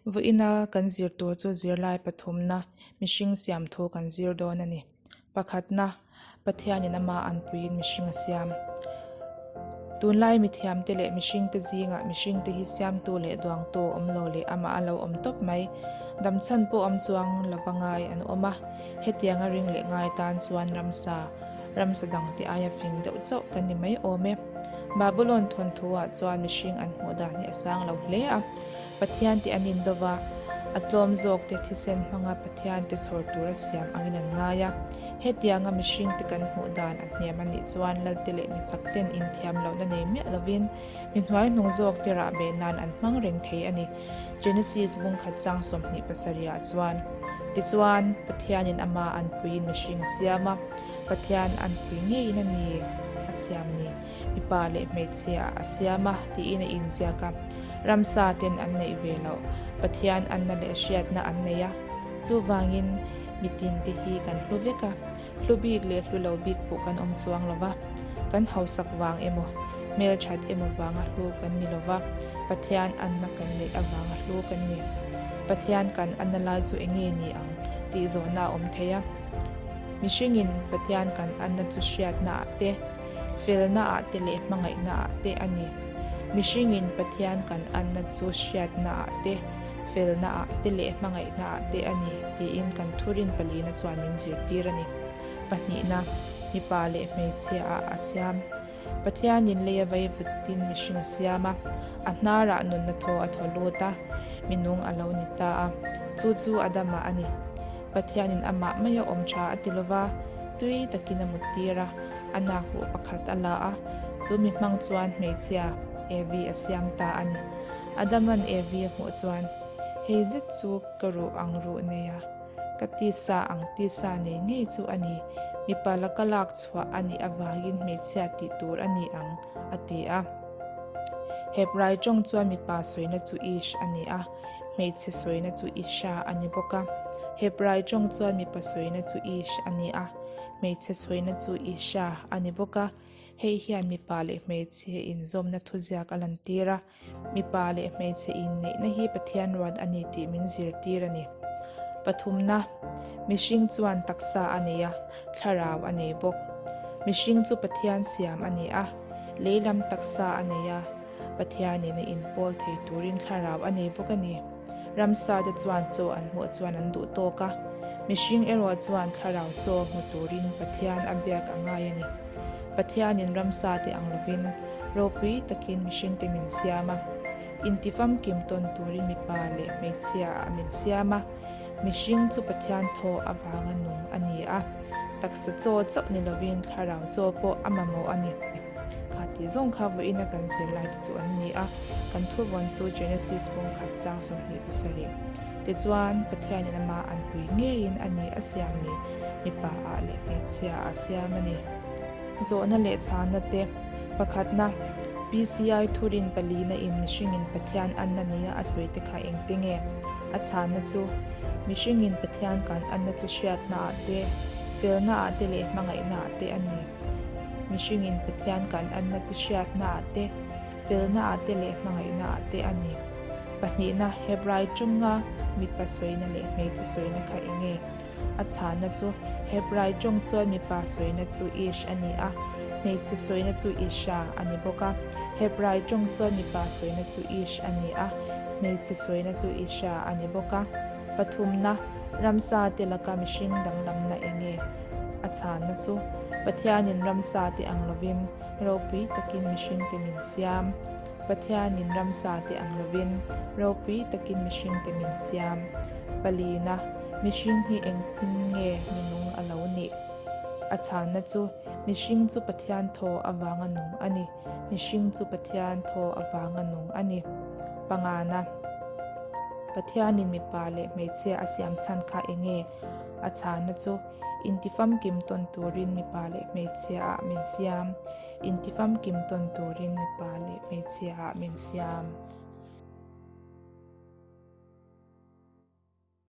Vawiina kan zir tur chu zirlai pathumna mihring siam thu kan zir dawn a ni. Pakhatna, Pathianin ama anpuiin mihring a siam. Tunlai mithiamte leh mihringte zingah mihringte hi siamtu leh duangtu awm lo leh amah a lo awm tawp mai. Damchhan pawh awm chuang lova ngai an awm a, hetianga ring leh ngai tan chuan ramsa, ramsa dangte aia fing deuh chauh kan ni mai awm e. Babylon thawnthu-ah chuan mihring an hmuh dan hi a sang lo hle a. Pathian te an indo va, a tlawm zawk te thisen hmanga Pathian te chhawr tur a siam angin an ngai a. Hetianga mihring te kan hmuh dan a hniam a nih chuan Lalte leh mi chak ten inthiam lohna nei miah lovin mi hnuaihnung zawk te rah beh nan an hmang reng thei a ni. Genesis bungkhat chang 27 ah chuan, Tichuan, Pathianin ama anpuiin mihring a siam a, Pathian anpui ngeiin a ni a siam ni. Mipa leh hmeichhia a siam a tiin a inziak a, ramsa ten an neih ve loh, Pathian anna leh hriatna an nei a, chuvangin mitin te hi kan hlu vek a, hlu bik leh hlu lo bik pawh kan awm chuang lo va, kan hausak vang emaw, hmelthat emaw vanga hlu kan ni lo va, Pathian anna kan neih avanga hlu kan ni. Pathian kan anna lai chu eng nge ni ang tih zawhna a awm thei a, mihringin Pathian kan anna chu hriatna ah te, Felna ah te leh hmangaihna ah te a ni. Mihringin Pathian kan anna chu hriatna ah te, felna ah te leh hmangaihna ah te a ni tiin kan thurin palina chuan min zirtir a ni. Pahnihna, mipa leh hmeichhia ah a siam. Pathianin leia vaivutin mihring a siam a, a hnarah nunna thaw a thaw lut a, minung a lo ni ta a. Chu chu Adama a ni. Pathianin amah maia awm tha a ti lova, tui takin a muttir a. A nak ruh pakhat a la a, chu mi hmang chuan hmeichhia Evi a siam ta a ni. Adaman Evi a hmuh chuan, Hei zet chu ka ruh ang ruh nei a, ka tisa ang tisa nei ngei chu a ni, mipa laka lak chhuah a nih avangin hmeichhia tih tur a ni ang, a ti a. Hebrai tawng chuan mipa sawina chu Ish a ni a, hmeichhe sawina chu Isha a ni bawk a. Hebrai tawng chuan mipa sawina chu Ish a ni a, Hmeichhe sawina chu Isha a ni bawk a, hei hian mipa leh hmeichhe inzawmna thuziak a lantir a, mipa leh hmeichhe inneihna hi Pathian ruat a ni tih min zirtir a ni. Pathumna, Mihring chuan taksa a nei a, thlarau a nei bawk. Mihring chu Pathian siam a ni a, lei lam taksa a nei a, Pathianin a inpawl thei turin thlarau a nei bawk a ni. Ramsa te chuan chaw an hmuh chuan an duh tawk a, mihring erawh chuan thlarau chaw hmu turin Pathian a biak a ngai a ni. Pathianin ramsa te ang lovin ropui takin mihring te min siam a, intifamkim tawn turin mipa leh hmeichhia ah min siam a, mihring chu Pathian thaw avanga nung a ni a, taksa chaw chauh ni lovin thlarau chaw pawh a mamawh a ni. Kha tih zawng kha vawiina kan zirlai te chu an ni a, kan thuvawn chu Genesis pawng khat chang 27. Tichuan, Pathianin ama anpui ngeiin a ni a siam ni, mipa ah leh hmeichhia ah a siam a ni. Zawhna leh chhana te, Pakhatna, PCI thurin palina in mihringin Pathian anna nia a sawi te kha engte nge? A chhana chu, Mihringin Pathian kan anna chu hriatna ah te, felna ah te leh hmangaihna ah te a ni. Mihringin Pathian kan anna chu hriatnaah te, felnaah te leh hmangaihnaah te a ni. Pahnihna, Hebrai tawnga mipa sawina leh hmeichhe sawina kha eng nge? A chhana chu, Hebrai tawng chuan mipa sawina chu Ish a ni a, hmeichhe sawina chu Isha a ni bawk a. Hebrai tawng chuan mipa sawina chu Ish a ni a, hmeichhe sawina chu Isha a ni bawk a. Pathumna, Ramsa te laka mihring danglamna eng nge? A chhanna chu, Pathianin ramsa te ang lovin ropui takin mihringte min siam. Pathianin ramsa te ang lovin ropui takin mihringte min siam. Palina, Mihring hi engtin nge minung a lo nih? A chhanna chu, Mihring chu Pathian thaw avanga nung a ni. Mihring chu Pathian thaw avanga nung a ni. Pangana, Pathianin mipa leh hmeichhia a siam chhan kha eng nge? A chhana chu, Intifamkim tawn turin mipa leh hmeichhia ah min siam. Intifamkim tawn turin mipa leh hmeichhia ah min siam.